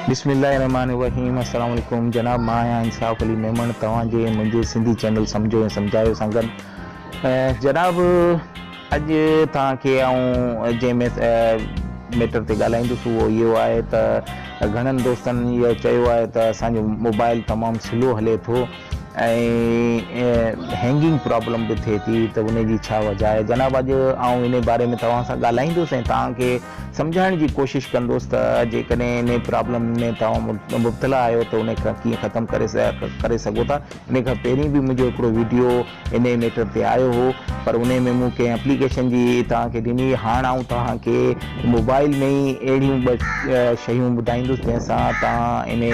بسم الله الرحمٰن الرحيم السلام عليڪم جناب مان آهيان انصاف علي ميمڻ توهان جي منهنجي سنڌي چينل سمجهو ۽ سمجهايو سان گڏ جناب اڄ توهان کي آئون جنهن ميٽر تي ڳالهائيندس اهو اهو آهي ته گهڻن دوستن اهو چيو آهي ته اسان جو موبائل تمام سلو هلي ٿو ۽ هينگنگ پرابلم به ٿئي ٿي ته ان جي ڇا وجه آهي جناب اڄ آئون ان باري ۾ توهان سان ڳالهائيندس ۽ توهان کي سمجهائڻ جي ڪوشش ڪندس ته جيڪڏهن ان پرابلم ۾ توهان مبتلا آهيو ته ان کان ڪيئن ختم ڪري ڪري سگهو ٿا ان کان پهرين به منهنجو هڪڙو ويڊيو انهي ميٽر تي آيو هو پر انهي ۾ مون ڪنهن اپليڪيشن جي توهان کي ڏني هاڻ آئون توهان کي موبائل ۾ ئي اهڙيون ٻه شيون ٻڌائيندس جنهن سان توهان انهي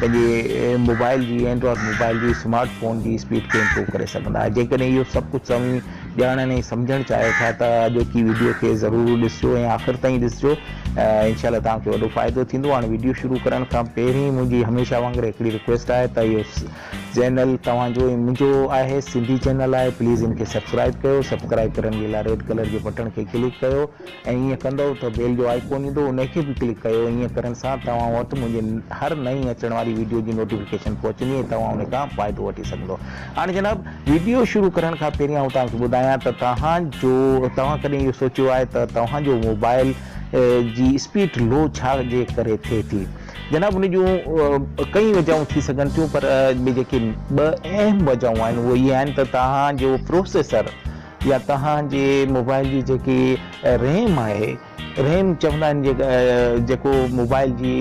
پنهنجي موبائل جي اينڊرائڊ موبائل جي سمارٽ فون جي اسپيڊ کي امپروو ڪري سگهندا آهيو جيڪڏهن اهو سڀ ڪجهه توهين ڄاڻڻ ۽ سمجهڻ چاهيو ٿا ته اڄوڪي وڊيو کي ضرور ڏسجو ۽ آخر تائين ڏسجو انشاء الله توهان کي وڏو فائدو ٿيندو هاڻي وڊيو شروع ڪرڻ کان پهرين منهنجي هميشه وانگر هڪڙي رڪويسٽ آهي ته اهو چينل توهان جو ۽ منهنجو آهي سنڌي چينل آهي پليز ان کي سبسڪرائب ڪيو سبسڪرائب ڪرڻ جي لاء ريڊ ڪلر جي بٽڻ کي ڪلڪ ڪيو ۽ ائين ڪندؤ ته بيل جو آئيڪون ايندو انهي کي به ڪلڪ ڪيو ائين ڪرڻ سان توهان وٽ منهنجي هر نئين اچڻ واري ويڊيو جي نوٽيفڪيشن پهچندي ۽ توهان ان کان فائدو وٺي سگهندو هاڻي جناب ويڊيو شروع ڪرڻ کان پهرين آئون توهان کي ٻڌايان ته توهان جو توهان ڪڏهن اهو سوچيو آهي ته توهان جو موبائل جي اسپيڊ لو ڇا جي ڪري ٿئي ٿي جناب ان جون ڪئين وجهون ٿي سگهن ٿيون پر جيڪي ٻه اهم وجهون آهن اهي اهي آهن ته توهان جو پروسيسر يا توهان جي موبائل جي جيڪي ريم آهي ريم چوندا آهن جيڪو موبائل جي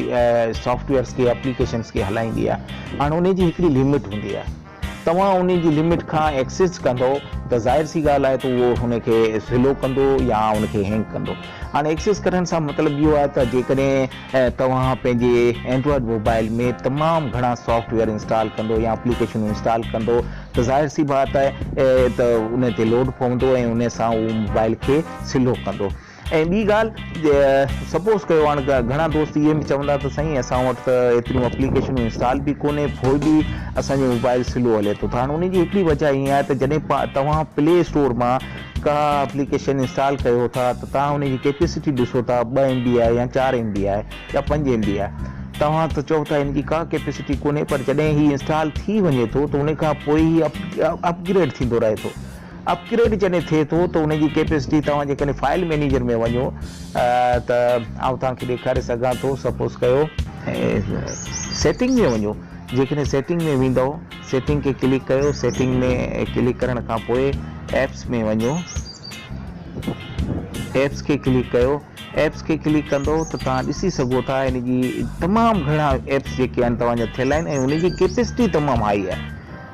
سافٽويئرس کي اپليڪيشنس کي هلائيندي آهي هاڻي ان جي هڪڙي لمٽ هوندي آهي توهان ان جي لمٽ کان ايڪسيس ڪندو ته ظاهر سي ڳالهه آهي ته اهو هن کي سلو ڪندو يا ان کي هينگ ڪندو هاڻي ايڪسيس ڪرڻ سان مطلب اهو آهي ته جيڪڏهن توهان پنهنجي اينڊرائڊ موبائل ۾ تمام گهڻا سافٽويئر انسٽال ڪندو يا اپليڪيشنون انسٽال ڪندو ته ظاهر سي بات آهي ته ان تي لوڊ پوندو ۽ ان سان اهو موبائل کي سلو ڪندو ۽ ٻي ڳالهه سپوز ڪيو هاڻ گهڻا دوست اهي به چوندا ته سائين اسان وٽ ته ايتريون اپليڪيشنون انسٽال به ڪونهي پوء به اسان جو موبائل سلو هلي ٿو ته هاڻ ان جي هڪڙي وجه ائين آهي ته جڏهن توهان پلي اسٽور مان ڪا اپليڪيشن انسٽال ڪيو ٿا ته توهان ان جي ڪيپيسٽي ڏسو ٿا ٻه ايم بي آهي يا چار ايم بي آهي يا پنج ايم بي آهي توهان ته چئو ٿا هن جي ڪا ڪيپيسٽي ڪونهي پر جڏهن هي انسٽال ٿي وڃي ٿو ته ان کان پوء هي اپگريڊ ٿيندو رهي ٿو اپگريڊ جڏهن ٿئي ٿو ته ان جي ڪيپيسٽي توهان جيڪڏهن فائل مئنيجر ۾ وڃو ته آئون توهان کي ڏيکاري سگهان ٿو سپوز ڪيو سيٽنگ ۾ وڃو جيڪڏهن سيٽنگ ۾ ويندؤ سيٽنگ کي ڪلڪ ڪيو سيٽنگ ۾ ڪلڪ ڪرڻ کان پوء ايپس ۾ وڃو ايپس کي ڪلڪ ڪيو ايپس کي ڪلڪ ڪندو ته توهان ڏسي سگهو ٿا ان جي تمام گهڻا ايپس جيڪي آهن توهان جا ٿيل آهن ۽ ان جي ڪيپيسٽي تمام هائي آهي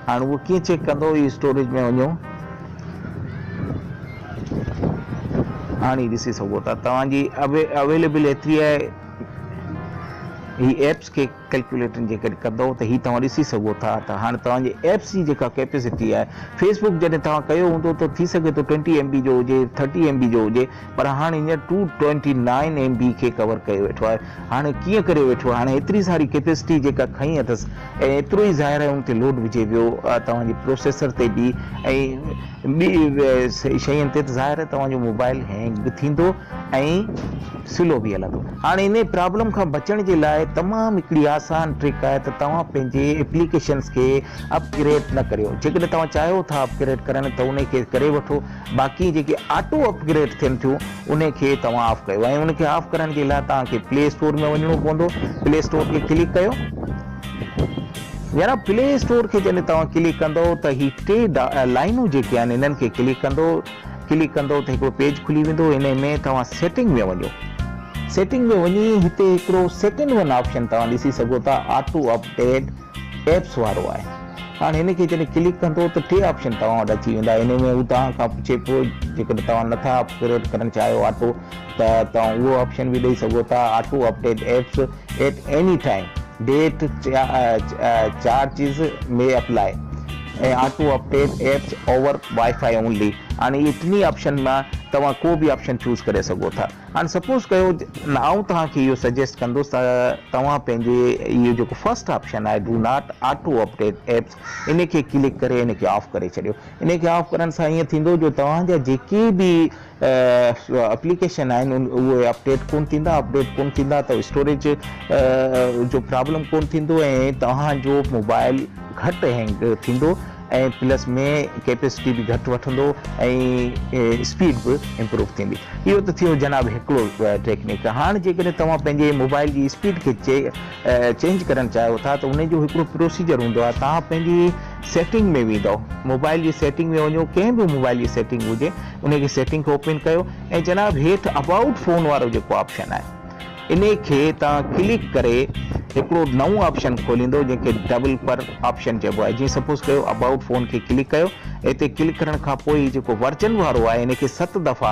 هاڻ اهو ڪيئن چيڪ ڪندو هي اسٽوريج ۾ وڃو هاڻي ڏسي سگهو ٿا توهان جي اويليبل ايتري آهي هي ايپس کي ڪيلڪيوليٽر جيڪڏهن ڪندؤ ته هي توهان ڏسي سگهو ٿا ته هاڻ توهان جي ايپس جي جيڪا ڪيپيسٽي آهي فيس بڪ جڏهن توهان ڪيو هوندو ته ٿي سگهي ٿو ٽوئنٽي ايم بي جو هجي ٿرٽي ايم بي جو هجي پر هاڻ هينئر two twenty nine M B کي ڪور ڪيو ويٺو آهي هاڻي ڪيئن ڪريو ويٺو آهي هاڻي ايتري ساري ڪيپيسٽي جيڪا کنئي اٿس ۽ ايترو ئي ظاهر آهي ان تي لوڊ وجهي ويو توهان جي پروسيسر تي به ۽ ٻي شين تي ته ظاهر آهي توهان جو موبائل هينگ به ٿيندو ۽ سلو به هلندو. هاڻي انهي پرابلم کان بچڻ جي لاء تمام هڪڙي آسان ٽرڪ آهي ته توهان پنهنجي ايپليڪيشنس کي اپ گريڊ نه ڪريو. جيڪڏهن توهان چاهيو ٿا اپ گريڊ ڪرڻ ته انهي کي ڪري وٺو باقي جيڪي آٽو اپ گريڊ ٿين ٿيون انهي کي توهان آف ڪيو ۽ ان کي آف ڪرڻ جي لاء توهان کي پلي اسٽور ۾ وڃڻو پوندو پلي اسٽور کي ڪلڪ ڪيو. يار پلي اسٽور کي جڏهن توهان ڪلڪ ڪندو ته هي ٽي لائنون جيڪي آهن انهن کي ڪلڪ ڪندو ڪلڪ ڪندو ته هڪڙو پيج کلي ويندو انهي ۾ توهان سيٽنگ ۾ وڃو سيٽنگ ۾ وڃي هتي هڪڙو سيڪنڊ ون آپشن توهان ڏسي سگهو ٿا آٽو اپڊيٽ ايپس وارو آهي هاڻي هن کي جڏهن ڪلڪ ڪندو ته ٽي آپشن توهان وٽ اچي ويندا انهي ۾ هو توهان کان پڇي پيو جيڪڏهن توهان نٿا اپگريڊ ڪرڻ چاهيو آٽو ته توهان اهو آپشن به ڏئي سگهو ٿا auto update apps at any time date charges may apply ۽ auto update apps over wifi only. هاڻي اهي ٽنهي آپشن مان توهان ڪو به آپشن چوز ڪري سگهو ٿا. هاڻي سپوز ڪيو آئون توهان کي اهو سجيسٽ ڪندس ته توهان پنهنجي اهو جيڪو فرسٽ آپشن آهي do not auto update apps ان کي ڪلڪ ڪري ان کي آف ڪري ڇڏيو. ان کي آف ڪرڻ سان ائين ٿيندو جو توهان جا جيڪي به اپليڪيشن آهن اهي اپڊيٽ ڪون ٿيندا، اپڊيٽ ڪون ٿيندا ته اسٽوريج جو پرابلم ڪون ٿيندو ۽ توهان جو موبائل گهٽ هينگ ٿيندو ۽ پلس ۾ ڪيپيسٽي به گهٽ وٺندو ۽ اسپيڊ به امپروو ٿيندي. اهو ته ٿيو جناب هڪڙو ٽيڪنيڪ. هاڻ جيڪڏهن توهان پنهنجي موبائل جي اسپيڊ کي چينج ڪرڻ چاهيو ٿا ته ان جو هڪڙو پروسيجر هوندو آهي. توهان پنهنجي سيٽنگ ۾ ويندؤ، موبائل جي سيٽنگ ۾ وڃو، ڪنهن به موبائل جي سيٽنگ هجي ان کي سيٽنگ کي اوپن ڪيو ۽ جناب هيٺ ابائوٽ فون وارو جيڪو آپشن آهي انهي کي توهان ڪلڪ ڪري هڪڙو نئون آپشن کوليندو جنهن کي ڊولپر آپشن چئبو آهي. جيئن سپوز ڪيو ابائوٽ فون کي ڪلڪ ڪيو هتي ڪلڪ ڪرڻ کان پوء هي جيڪو ورجن وارو آهي ان کي ست دفعا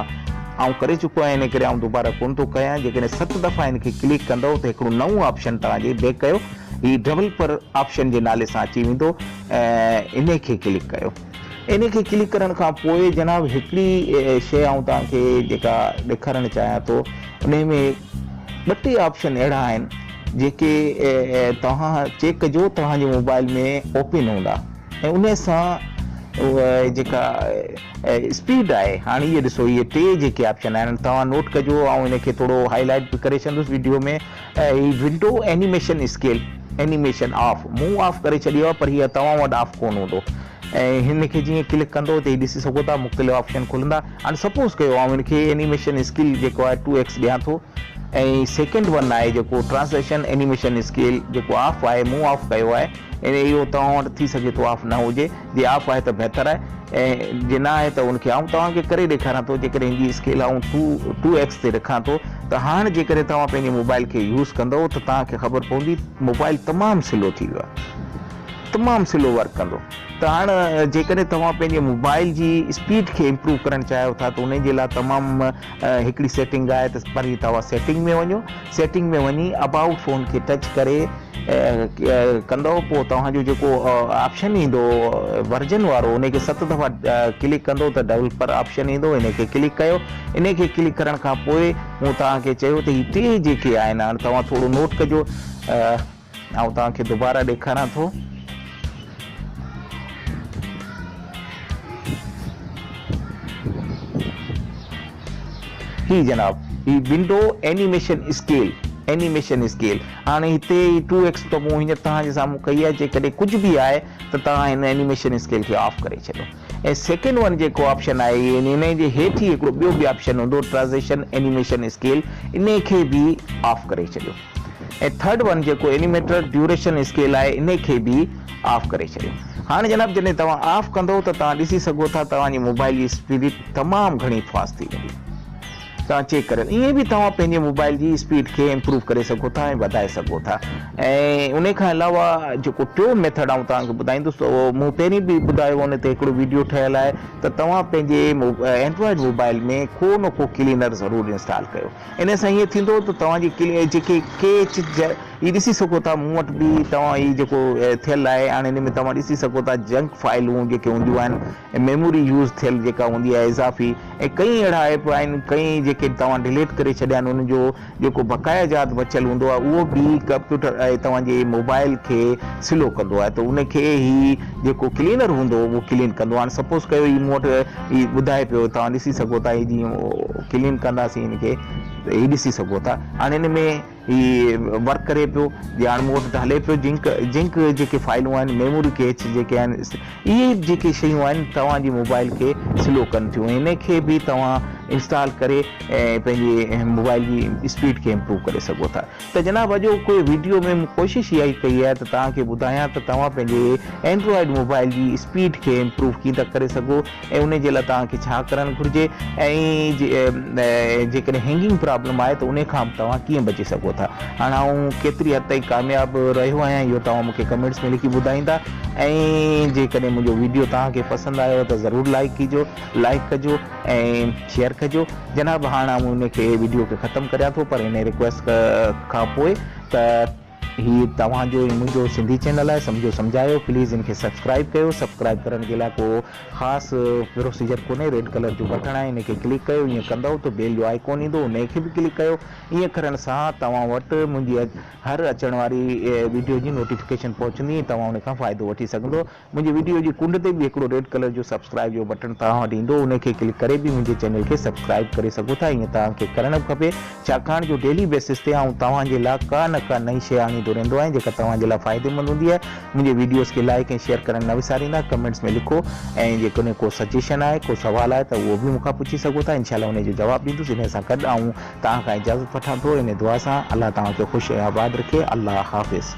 آئون ڪري چڪو آهيان ان ڪري آئون دوباره ڪونه ٿو ڪيان جيڪڏهن ست دفعا ان کي ڪلڪ ڪندو ته هڪڙو نئون آپشن توهان جي بيڪ ڪيو هي ڊولپر آپشن جي نالي سان اچي ويندو انهي کي ڪلڪ ڪيو. انهي کي ڪلڪ ڪرڻ کان پوء جناب هڪڙي شيء آئون توهان کي جيڪا ڏيکارڻ چاهيان ٿو انهي ۾ ٻه ٽي آپشن اهڙا آهن جيڪي توهان چيڪ ڪجو توهان جي موبائل ۾ اوپن هوندا ۽ انهي سان جيڪا اسپيڊ آهي هاڻي اهي ڏسو اهي ٽي جيڪي آپشن آهن توهان نوٽ ڪجو آئون ان کي ٿورو هائي لائيٽ به ڪري ڇڏندس ويڊيو ۾ هي window animation scale animation off مون آف ڪري ڇڏيو آهي پر هي توهان وٽ آف ڪونه هوندو ۽ هن کي جيئن ڪلڪ ڪندو ته هي ڏسي سگهو ٿا مختلف آپشن کلندا هاڻي سپوز ڪيو آئون هن کي اينيميشن اسڪيل جيڪو آهي ٽو ايڪس ڏيان ٿو ۽ سيڪنڊ ون آهي جيڪو ٽرانسليشن اينيميشن اسڪيل جيڪو آف آهي مون آف ڪيو آهي ۽ اهو توهان وٽ ٿي سگهي ٿو آف نه هجي جي آف آهي ته بهتر آهي ۽ جي نه آهي ته ان کي آئون توهان کي ڪري ڏيکاريان ٿو جيڪڏهن هن جي اسڪيل آئون ٽو ايڪس تي رکان ٿو ته هاڻ جيڪڏهن توهان پنهنجي موبائل کي يوز ڪندو ته توهان کي خبر پوندي موبائل تمام سلو ٿي ويو آهي تمام سلو ورڪ ڪندو ته هاڻ جيڪڏهن توهان پنهنجي موبائل جي اسپيڊ کي امپروو ڪرڻ چاهيو ٿا ته انهي جي لاء تمام هڪڙي سيٽنگ آهي ته پهرين توهان سيٽنگ ۾ وڃو سيٽنگ ۾ وڃي ابائوٽ فون کي ٽچ ڪري ڪندو پوء توهان جو جيڪو آپشن ايندو ورجن وارو انهي کي ست دفعا ڪلڪ ڪندو ته ڊولپر آپشن ايندو انهي کي ڪلڪ ڪيو انهي کي ڪلڪ ڪرڻ کان پوء مون توهان کي چيو ته هي ٽي جيڪي آهن هاڻ توهان ٿورو نوٽ ڪجو آئون توهان کي دوباره ڏيکاران ٿو. هي جناب هي window animation scale animation scale هاڻي هتي هي ٽو ايڪس ته مون هينئر توهان جي سامهون ڪئي آهي جيڪڏهن ڪجهه به آهي ته توهان هن اينيميشن اسڪيل کي آف ڪري ڇڏيو ۽ سيڪنڊ ون جيڪو آپشن آهي يعني انهي جي هيٺ ئي هڪڙو ٻيو به آپشن هوندو ٽرانزيشن اينيميشن اسڪيل انهي کي به آف ڪري ڇڏيو. ۽ ٿرڊ ون جيڪو اينيميٽر ڊيوريشن اسڪيل آهي انهي کي به آف ڪري ڇڏيو. هاڻي جناب جڏهن توهان آف ڪندو ته توهان ڏسي سگهو ٿا توهان جي موبائل جي اسپيڊ تمام گهڻي فاسٽ ٿي ويندي. توهان چيڪ ڪريو ائين به توهان پنهنجي موبائل جي اسپيڊ کي امپروو ڪري سگهو ٿا ۽ وڌائي سگهو ٿا ۽ انهي کان علاوه جيڪو ٽيون ميٿڊ آئون توهان کي ٻڌائيندس ته اهو مون پهرين به ٻڌايو ان تي هڪڙو ويڊيو ٺهيل آهي ته توهان پنهنجي اينڊرائيڊ موبائل ۾ ڪو نه ڪو ڪلينر ضرور انسٽال ڪيو. انهيء سان ائين ٿيندو ته توهان جي جيڪي ڪيچ هي ڏسي سگهو ٿا مون وٽ به توهان هي جيڪو ٿيل آهي هاڻي ان ۾ توهان ڏسي سگهو ٿا جنڪ فائلون جيڪي هونديون آهن ۽ ميموري يوز ٿيل جيڪا هوندي آهي اضافي ۽ ڪئين اهڙا ايپ آهن ڪئين جيڪي توهان ڊليٽ ڪري ڇڏيا آهن انهن جو جيڪو بقايا جات بچيل هوندو آهي اهو به ڪمپيوٽر ۽ توهان جي موبائل کي سلو ڪندو آهي ته ان کي هي جيڪو ڪلينر هوندو اهو ڪلين ڪندو هاڻي سپوز ڪيو هي مون وٽ هي ٻڌائي پيو توهان ڏسي سگهو ٿا هي جيئن ڪلين ڪنداسين هن کي ته هي ڏسي سگهو ٿا هاڻي هن ۾ هي ورڪ ڪري پيو جي هاڻي مون وٽ ته هلي پيو جنڪ جنڪ جيڪي فائلون آهن ميموري ڪيچ جيڪي آهن اهي جيڪي شيون آهن توهان جي موبائل کي سلو ڪن ٿيون هن کي به توهان انسٽال ڪري ۽ پنهنجي موبائل جي اسپيڊ کي امپروو ڪري سگهو ٿا. ته جناب اڄوڪي ويڊيو ۾ مون ڪوشش اها ئي ڪئي آهي ته توهان کي ٻڌايان ته توهان پنهنجي اينڊرائيڊ موبائل جي اسپيڊ کي امپروو ڪيئن ٿا ڪري سگهو ۽ ان جي لاء توهان کي ڇا ڪرڻ گهرجي ۽ جيڪڏهن هينگنگ پرابلم آهي ته ان کان به توهان ڪيئن بچي سگهو ٿا. هاڻ آئون ڪيتري حد تائين ڪامياب رهيو آهيان اهو توهان مون کي ڪمينٽس ۾ لکي ٻڌائيندا ۽ جيڪڏهن منهنجو ويڊيو توهان کي پسند آيو ته ضرور لائيڪ ڪجو لائيڪ ڪجو ۽ شيئر ڪجو. جناب هاڻ آئون ان کي وڊيو کي ختم ڪريان ٿو پر ان رڪويسٽ کان پوء ته هي توهان جو ۽ منهنجو سنڌي چينل آهي سمجهو سمجهايو پليز ان کي سبسڪرائب ڪيو سبسڪرائب ڪرڻ جي لاء ڪو خاص پروسيجر ڪونهي ريڊ ڪلر جو بٽڻ آهي ان کي ڪلڪ ڪيو ائين ڪندؤ ته بيل جو آئيڪون ايندو ان کي به ڪلڪ ڪيو ائين ڪرڻ سان توهان وٽ منهنجي هر اچڻ واري ويڊيو جي نوٽيفڪيشن پهچندي ۽ توهان ان کان فائدو وٺي سگهندو منهنجي وڊيو جي ڪنڊ تي به هڪڙو ريڊ ڪلر جو سبسڪرائب جو بٽڻ توهان وٽ ايندو انهي کي ڪلڪ ڪري به منهنجي چينل کي سبسڪرائب ڪري سگهو ٿا ائين توهان کي ڪرڻ به کپي ڇاڪاڻ جو ڊيلي بيسس تي آئون توهان جي لا ڪا نه ڪا نئين شي آڻيندو رهندو آهيان جيڪا توهان جي لا فائديمند هوندي آهي منهنجي وڊيوز کي لائڪ ۽ شيئر ڪرڻ نه وساريندا ڪمينٽس ۾ لکو ۽ جيڪڏهن ڪو سجيشن آهي ڪو سوال آهي ته اهو به مون کان پڇي سگهو ٿا انشاء الله انهي جو جواب ڏيندس انهي سان گڏ آئون توهان کان اجازت وٺان ٿو انهي دعا سان الله توهان کي خوش ۽ آباد رکي الله حافظ.